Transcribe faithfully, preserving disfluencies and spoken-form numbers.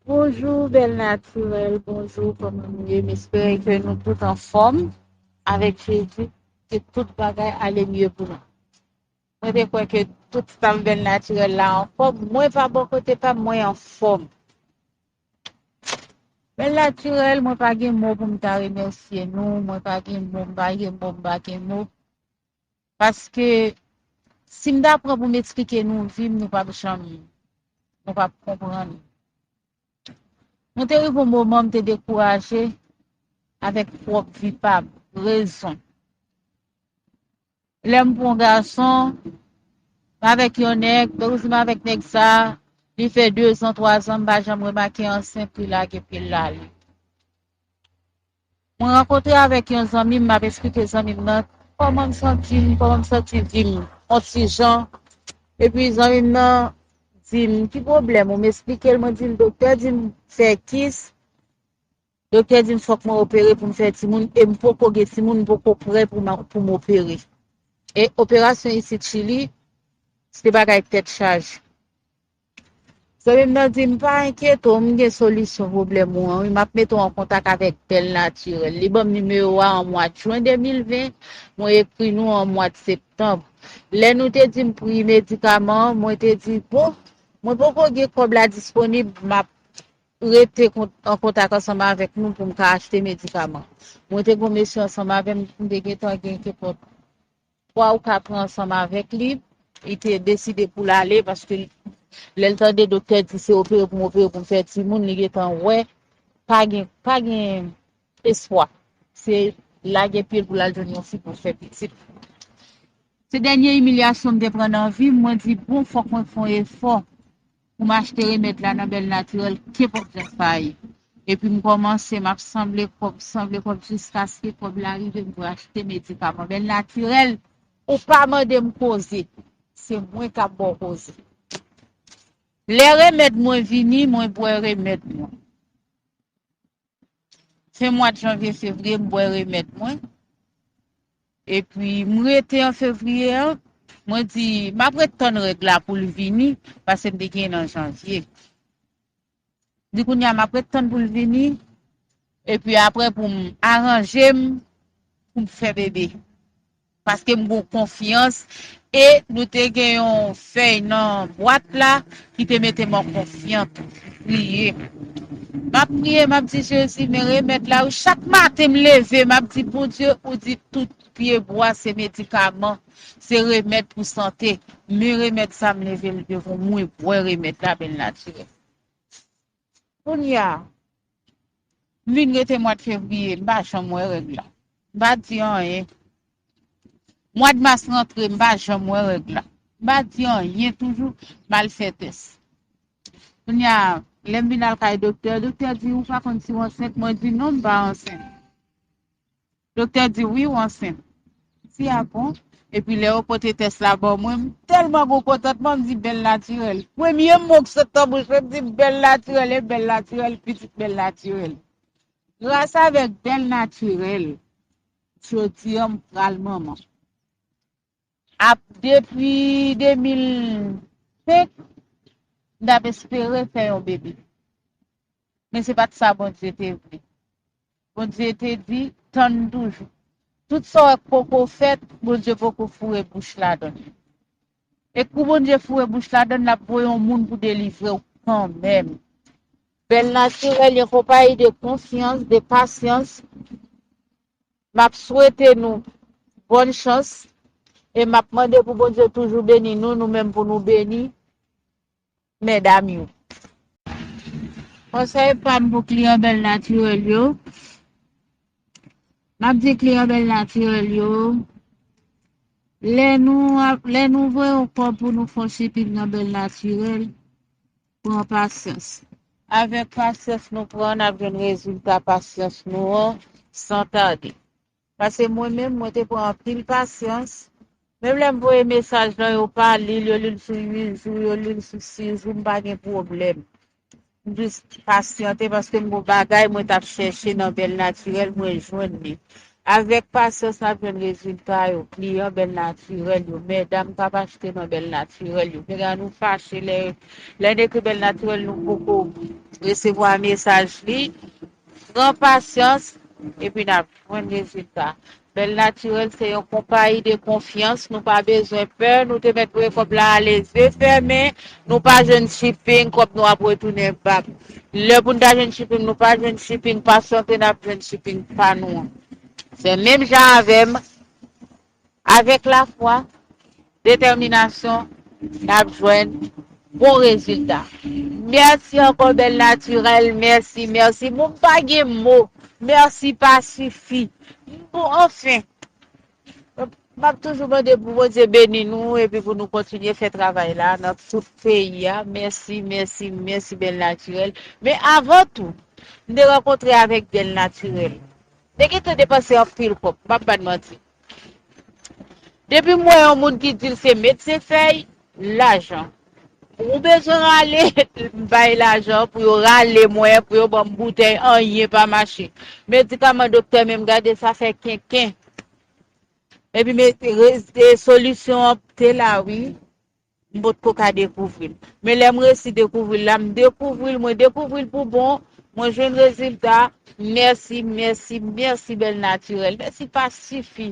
Bonjou, bèl natirèl, bonjou, kòman nou ye? M espere ke nou tout anfòm. Avèk Jezi, ke tout bagay ale mye pou nou. Mwen te kwè ke tout staf bèl natirèl la anfòm. Mwen pa bò kote pa m, mwen anfòm. Bèl natirèl, mwen pa gen mo pou m ta remèsye nou, mwen pa gen mo, m pa gen mo, m pa gen mo. Paske si m ta pran pou m eksplike nou vi m, nou p ap janm, nou p ap konprann. Mwen te rive yon moman, m te dekouraje avèk pwòp vi pa m, rezon. Lè m pran yon gason, m avèk yon nèg, depi m avèk nèg sa, li fè dezan, twazan, m pa janm remake ansent, li lage pye l ale. Mwen rankontre avèk yon zanmi m, m ap eksplike zanmi m nan kòman m santi m, kòman m santi vi m, yon ti jan. Epi zanmi m nan di m, "Ki pwoblèm ou?" M eksplike l, mwen di l, "Doktè di m fè kis, doktè di m fòk mwen opere pou m fè timoun, e m poko gen timoun, m poko prè pou m, pou m opere." E operasyon isit Chili, se te bagay tèt chaje. Zanmi m nan di m, "Pa enkyete w, m gen solisyon pwoblèm ou an, wi. M ap mete w an kontak avèk Bèl Natirèl." Li ban m nimewo a an mwa jen de mil ven, mwen ekri nou an mwa septanm. Lè nou te di m pri medikaman an, mwen te di, "Bon, mwen poko gen kòb la disponib, m ap rete an kontak ansanm avèk nou pou m ka achte medikaman." Mwen te gen yon mesye ansanm avè m, m te gentan gen kenpòt twa ou kat an ansanm avèk li. Li te deside pou l ale paske lè l tande doktè di se opere pou m opere pou m fè timoun, li gentan wè pa gen, pa gen espwa. Se lage pye l pou l al jwenn yon fi pou l fè pitit. Se dènye imilyasyon m te pran nan vi m, mwen di, "Bon, fòk mwen fè yon efò pou m achte remèd la nan Bèl Natirèl, kenpòt jan sa ye." Epi m kòmanse, m ap sanble kòb, sanble kòb, jiskaske kòb la rive, m pou achte medikaman Bèl Natirèl. Ou pa mande m koze, se mwen k ap ba w koze. Lè remèd mwen vini, mwen bwè remèd mwen. Fen mwa janvye, fevriye, m bwè remèd mwen. Epi, m rete an fevriye an, mwen di, "M ap ret tann règ la pou l vini, paske m te gen nan janvye." Di kounye a, "M ap ret tann pou l vini, epi apre pou m aranje m, pou m fè bebe." Paske m gen konfyans, e nou te gen yon fèy nan bwat la ki te mete m an konfyans. Priye. M ap priye, m ap di, "Jezi, men remèd la, wi." Chak maten m leve, m ap di, "Bondye, ou di tout pye bwa se medikaman, se remèd pou sante. Men remèd sa, m leve l devan mwen, bwè remèd la, Bèl Natirèl." Kounye a, m vin rete mwa fevriye, m pa janm wè règ la. M pa di anyen. Mwa mas rantre, m pa janm wè règ la. M pa di anyen toujou, m al fè tès. Kounye a, lè m vin al kay doktè, doktè di, "Ou pa konn si w ansent?" Mwen di, "Non, m pa ansent." Doktè di, "Wi, w ansent." M di, "A bon?" Epi lè yo pote tès la ban mwen, m tèlman gon kontantman, m di, "Bèl Natirèl." Premye mo k sot nan bouch mwen, m di, "Bèl Natirèl, e Bèl Natirèl, pitit Bèl Natirèl." Gras avèk Bèl Natirèl, jodi a m pral manman. Ap depi de mil senk, m t ap espere fè yon bebe. Men se pa t sa Bondye te vle. Bondye te di, "Tann toujou." Tout sa w wè k poko fèt, Bondye poko foure bouch ladann. E kou Bondye foure bouch ladann, l ap voye yon moun pou delivre w kanmenm. Bèl Natirèl, yon konpayi de konfyans, de pasyans. M ap swete nou bòn chans e m ap mande pou Bondye toujou beni nou, nou menm pou nou beni medam yo. Konsèy pa m pou kliyan Bèl Natirèl yo, m ap di kliyan Bèl Natirèl yo, lè nou ap, lè nou voye yon kòb pou nou fè yon shipping nan Bèl Natirèl, pran pasyans. Avèk pasyans nou pran, n ap jwenn rezilta pasyans nou an san tade. Paske mwen menm, mwen te pran anpil pasyans. Menm lè m voye mesaj lan, yo pa li l, yo li l sou uit jou, yo li l sou sis jou, m pa gen pwoblèm. M jis pasyante paske m gon bagay mwen t ap chèche nan Bèl Natirèl, mwen jwenn li. Avèk pasyans, n ap jwenn rezilta yo. Kliyan Bèl Natirèl yo, medam k ap achte nan Bèl Natirèl yo. Medam nou fache lè, lè n ekri Bèl Natirèl, nou poko resevwa mesaj li, pran pasyans, epi n ap jwenn rezilta. Bèl Natirèl se yon konpayi de konfyans, nou pa bezwen pè, nou te mèt voye kòb la ale zye fèmen, nou pa jwenn shipping, kòb nou ap retounen bak. Lè pou n ta jwenn shipping, nou pa jwenn shipping, pasyante n ap jwenn shipping pa nou an. Se menm jan avè m, avèk lafwa, detèminasyon, n ap jwenn bon rezilta. Mèsi ankò, Bèl Natirèl, mèsi, mèsi. Mwen pa gen mo, mèsi pa sifi. Bon, anfen, m ap toujou mande pou Bondye beni nou epi pou nou kontinye fè travay la nan tout peyi a. Mèsi, mèsi, mèsi, Bèl Natirèl. Men avan tou, m te rankontre avèk Bèl Natirèl. M te gentan depanse anpil kòb, m p ap ba n manti. Depi m wè yon moun ki di l se medsen fèy, lajan. Ou bezwen rale, m bay lajan pou yo rale mwen, pou yo ban m boutèy, anyen pa mache. Medikaman doktè menm gade sa fè kenken. Epi men, re- e solisyon an te la wi. M potko ka dekouvri l. Men lè m resi dekouvri l la, m dekouvri l, mwen dekouvri l pou bon, mwen jwenn rezilta. Mèsi, mèsi, mèsi, Bèl Natirèl. Mèsi pa sifi.